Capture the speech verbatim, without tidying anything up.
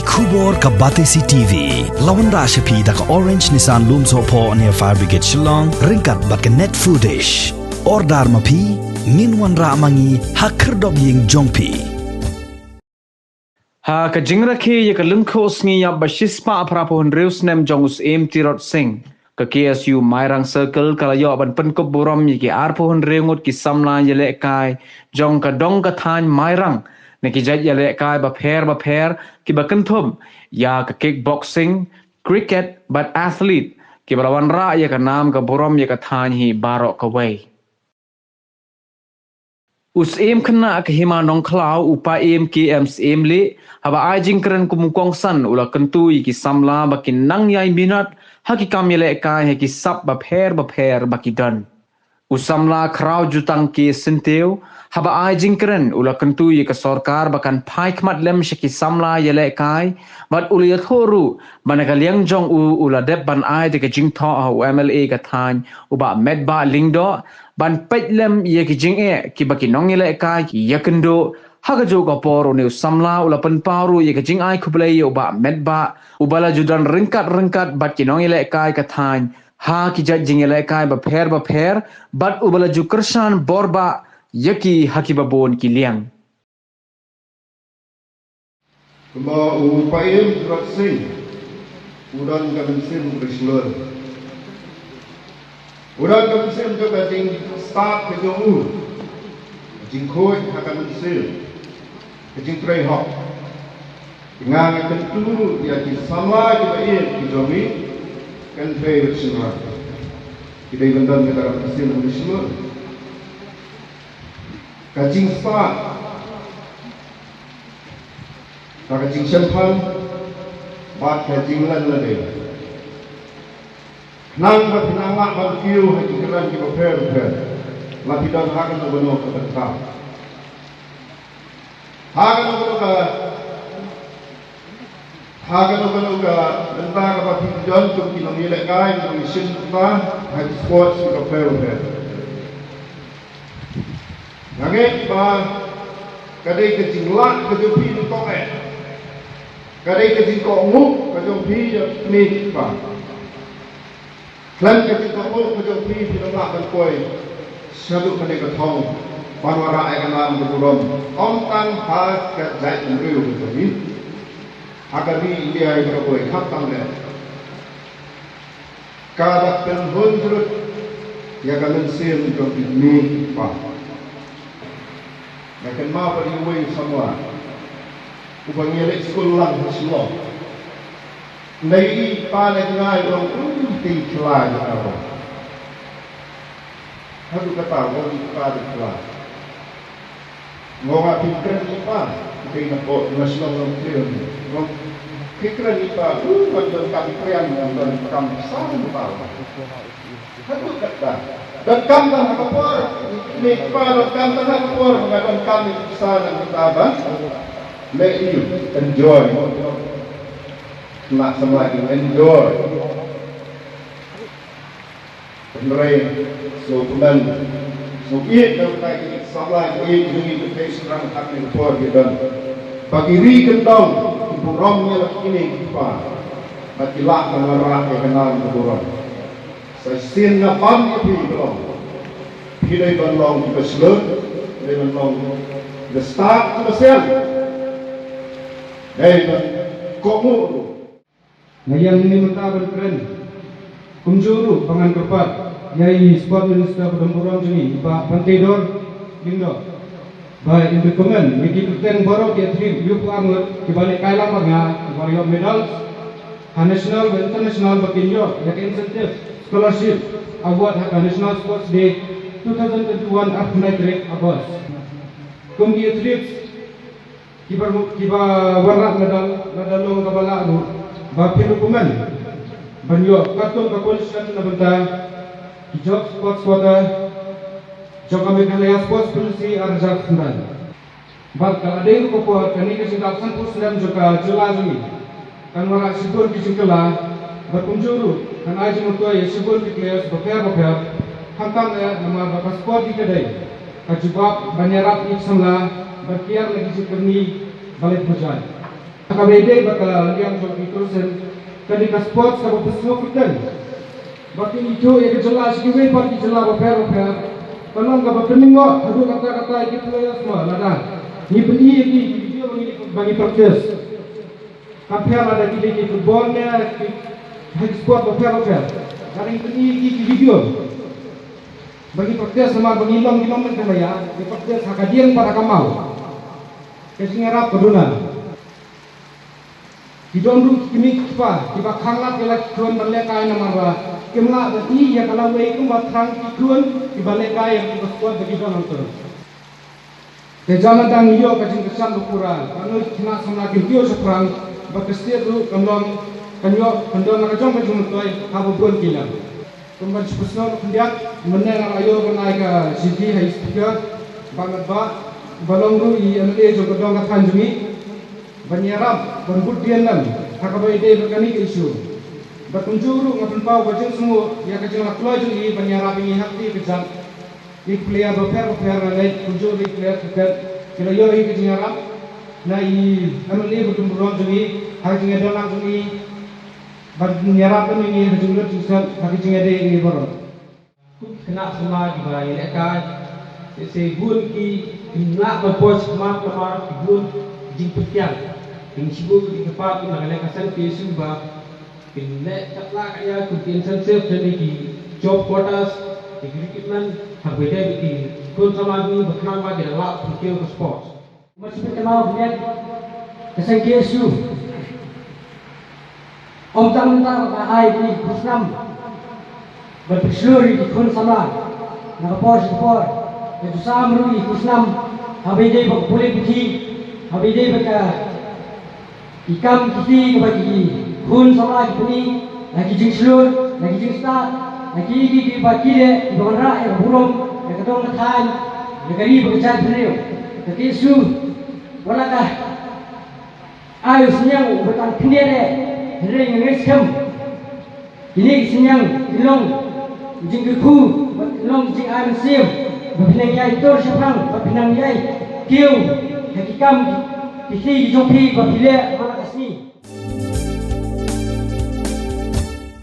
Khubor ka Batesi T V la wanrah sha phi da ka Orange Nissan Lumsohphoh near Fire Brigade Shillong ryngkat bad ka Net Foodish. Order ma phi, ngin wanrah ma ngi ha khyrdop ïing jong phi. Ha ka jingrakhe ïa ka lyngkhuh sngi ïap ba shispah phra phew hynriew snem jong u Syiem Tirot Sing, ka K S U Mairang Circle ka la ïoh ban pynkup burom ïa ki arphew hynriew ngut ki samla ïalehkai jong ka dong ka thaiñ Mairang na ki jait ïalehkai bapher bapher kiba kynthup ïa ka kickboxing, cricket bad athlete, kiba la wanrah ïa ka nam ka burom ïa ka thaiñ hi baroh kawei. U Syiem khynnah ka Hima Nongkhlaw, u Paiem K M Syiemlieh, haba ai jingkren kum u kongsan, u la kyntu ïa ki samla ba kin nang ïai minot ha ki kam ïalehkai ha ki sap bapher bapher ba ki don. U samla Khrawjutang K Syntiew, haba ai jingkren, u la kyntu ïa ka sorkar ba kan phai khmat lem sha ki samla ïalehkai, bad u la ïathuh ruh ba na ka liang jong u, u la dep ban ai da ka jingthoh ha u M L A ka thaiñ, u Bah Metbah Lyngdoh, ban peit lem ïa ki jingeh kiba ki nongïalehkai ki ïakynduh. Ha kajuh ka por, une u samla u la pynpaw ruh ïa ka jingai khublei ïa u Bah Metbah, uba la ju don ryngkat ryngkat bad ki nongïalehkai ka thaiñ ha ki jait jingïalehkai bapher bapher, bad uba la ju kyrshan borbah ïa ki ha kiba bun ki liang. Kumba u Paiem Tirot Sing u don ka mynsiem u ba shlur. U don ka mynsiem jong ka jingstad ka jong u, ka jingkhuid ha ka mynsiem, ka jingtrei hok. Nga, nga kyntu ïa ki samla kiba ïeit ki jong ngi, kan trei bad sngewbha. Ki dei ban don kata ka mynsiem u ba shlur. Ka jingstad, ka jingshemphang bad ka jinglen lade. Khnang ba phin nang lah ban kiew ha ki kyrdan kiba pher bapher. La phi don ha kano kano ka bynta, ha kano kano ka, ha kano kano ka bynta kaba phi don kum ki nongïalehkai, ki nongïashim bynta ha ki sports kiba pher bapher. Nga ngeit ba ka dei ka jinglah ka jong phi nyngkong eh. Ka dei ka jingkohnguh ka jong phi ïa kine ki kpa. Khlem ka jingkohnguh ka jong phi, phi ym lah ban poi shaduh kane ka thong ban wanrah ïa ka nam ka burom, ym tang ha ka jaitbynriew ka jong phi, ha ka ri India ïa ka poi, khamtam leh. Ka da pynhun jurut ïa ka mynsiem jong ki kmie ki kpa. Nga kynmaw ba dei uwei u samla uba ngi leit skul lang ha Shillong. Ngi i pa ne ngai u ong, "Um, te i kla ïa ka ba." Haduh katta u ong i pa te kla. Nga ong, "Phi kren i pa, phi na pdeng na shnong na pdeng." Nga ong, "Phi kren i pa, u, ngan don kam kren, ngan don kam pisa na pdeng." Haduh katta. Don kam tang ha ka por, i pa don kam tang ha ka por, nga don kam pisa na pdeng. Let you enjoy. Nak sama you enjoy. Hynrei sngewkmen, sngewbha ïa ka samla ïa ka jong ngi ka tei shynrang ha kane ka por ki don. Ba ki ri kyndong ki burom ïa la kine ki kpa. Ba ki lah ban wanrah ïa ka nam ka burom. Sa shisien nga ban ïa phi ba long, phi dei ban long kiba shlur, dei ban long kiba stad, kiba sian. Dei ban kohnguh ruh. Nga ïeng hangne mynta ban kren kumjuh ruh ba ngan kyrpad ïa i Sport Minister ba don burom jong ngi, i Bah Banteidor Lyngdoh, ba in kmen ïa ki kyrteng baroh ki athlete hynñiewphew ar ngut kiba lehkai lang bad nga, kiba la ïoh medals ha national bad international, ba kin ïoh ïa ka incentive scholarship award ha ka National Sports Day two thousand twenty-one, arphew lai tarik August. Kum ki athletes kiba, kiba wanrah medal lada long kaba lah ruh, ba phin kmen ban ïoh katkum ka position na bynta ki jong sports quota jong ka Meghalaya Sports Policy ar hajar khyndai. Bad ka la dei ruh ka por, kane ka jingdap sanphew snem jong ka jylla jong ngi, kan wanrah shibun ki jingkylla, bad kumjuh ruh kan ai jingmyntoi ïa shibun ki players bapher bapher. Khamtam eh namar ba ka sport hi ka dei ka jubab ban ïarap ïa ki samla ban kiar na ki jingkyrni ba leh pyrshah. Kaba ïadei bad ka liang jong ki tourism, ka dei ka sports kaba pyrshah kyrteng. Bad kin ithuh ïa ka jylla sha kiwei pat ki jylla bapher bapher. Ka long kaba pynlyngngoh haduh katta katta ïa ki players mo lada ngi pyni ïa ki ki video ba ngi, ba ngi practice. Ka pher lada ki dei ki football ne ki, ha ki sport bapher bapher. Lada ngi pyni ïa ki ki video ba ngi practice namar ba ngi long ki nongmihkhmat ïa ngi practice ha ka dieng bad ha ka maw. Ka jingïarap ka duna. Ki don ruh ki kmie ki kpa kiba khanglad ïa la ki khun ban lehkai namar ba kim lah ban ïoh ïa ka lawei kumba thrang ki khun kiba lehkai ïa ka sport ba ki don hangto. Te jan lada ngi ïoh ka jingkyrshan ba pura, kano ki khynnah samla kin kiew shaphrang, bad ka state ruh kan long, kan ïoh, kan don la ka jong ka jingmyntoi ha ba bun ki lad. Kumba shu pyrshah khyndiat, mynne nga la ïoh ban ai ka shithi ha i speaker, bad nga ba, ba long ruh i M L A jong ka dong ka thaiñ jong ngi, ban ïarap, ban bud dien lem, ha kaba ïadei bad kane ka issue. Bad kumjuh ruh nga pynpaw ka jingsngew, ïa ka jinglaitluid jong i, ban ïarap ïa ngi ha kti ka jait. Ki player bapher bapher nga ngeit kumjuh ki player cricket ki la ïoh ïa ka jingïarap na i M L A ba dum burom jong ngi ha ka jingïadon lang jong ngi ban ïarap ïa ngi ha ka jinglut jingsep ha ka jingïadei ïa ngi baroh. Kum ki khynnah samla kiba ïalehkai, lehse bun ki, kim lah ban poi shakhmat namar ki bun ki jingpynkhiah. Ki shibun ki kyrpad na ka lehkai seng K S U ba kin leh katba lah ïa kum ki incentive, lane ki job quotas, ki recruitment, ha kaba ïadei bad ki khun samla jong ngi ba khnang ba kin lah pyrkhat ïa ka sports. Kumba shu pynkylla khyndiat, ka seng K S U ym tang mynta ba ka ai ki khusnam ban pynshlur ïa ki khun samla na ka por sha ka por. Ka ju sam ruh ïa ki khusnam ha kaba ïadei bad ka pule puthi, ha kaba ïadei bad ka ki kam ki kti kiba ki khun samla ki pyni, na ki jingshlur, na ki jingstad, na ki ki kiba ki leh kiba wanrah ïa ka burom ïa ka dong ka thaiñ, ïa ka ri bad ka jaitbynriew. Ka K S U wat la ka ai u synñiang uba tang khyndiat eh, hynrei nga ngeit skhem kine ki synñiang ki long jingkyrkhu bad ki long jingai mynsiem ba phin nang ïai tur shaphrang, ba phin nang ïai kiew ha ki kam ki kti ki jong phi ba phi leh man la ka sngi.